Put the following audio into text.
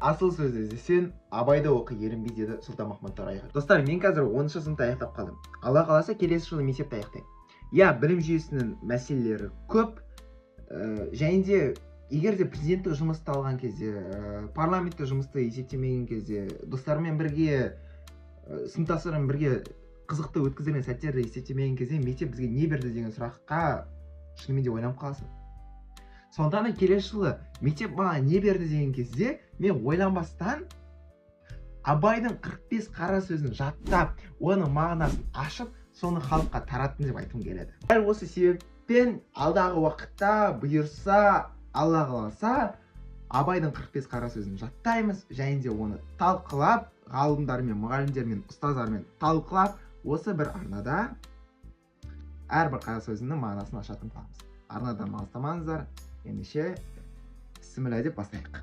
Асыл сөзді іздесең, Абайды оқы, ерінбей, деді Сұлтанмахмұт Торайғыров. Достар, мен қазір 10-сыныпты аяқтап қалдым. Алла қаласа, келесі жылы мектепті аяқтаймын. Иә, білім жүйесінің мәселелері көп. Және де егер де президенттік жұмысты алған кезде, парламенттік жұмысты есептемеген кезде, достарыммен бірге, сыныптастарыммен бірге қызықты өткізген сәттерді есептемеген кезде, мектеп бізге не берді деген сұраққа шынымен де ойланып қаласың. Сондықтан да келесі жылы мектеп маған не берді деген кезде, мен ойланбастан Абайдың 45 қара сөзін жаттап, оның мағынасын ашып, соны халыққа тараттым деп айтқым келеді. Дәл осы себеппен алдағы уақытта, бұйырса, Алла қаласа, Абайдың 45 қара сөзін жаттаймыз және де оны талқылап, ғалымдармен, мұғалімдермен, ұстаздармен талқылап, осы бір арнада әрбір қара сөзінің мағынасын ашатын боламыз. Арнадан алыстамаңыздар. Ендеше, бісміллә деп бастайық.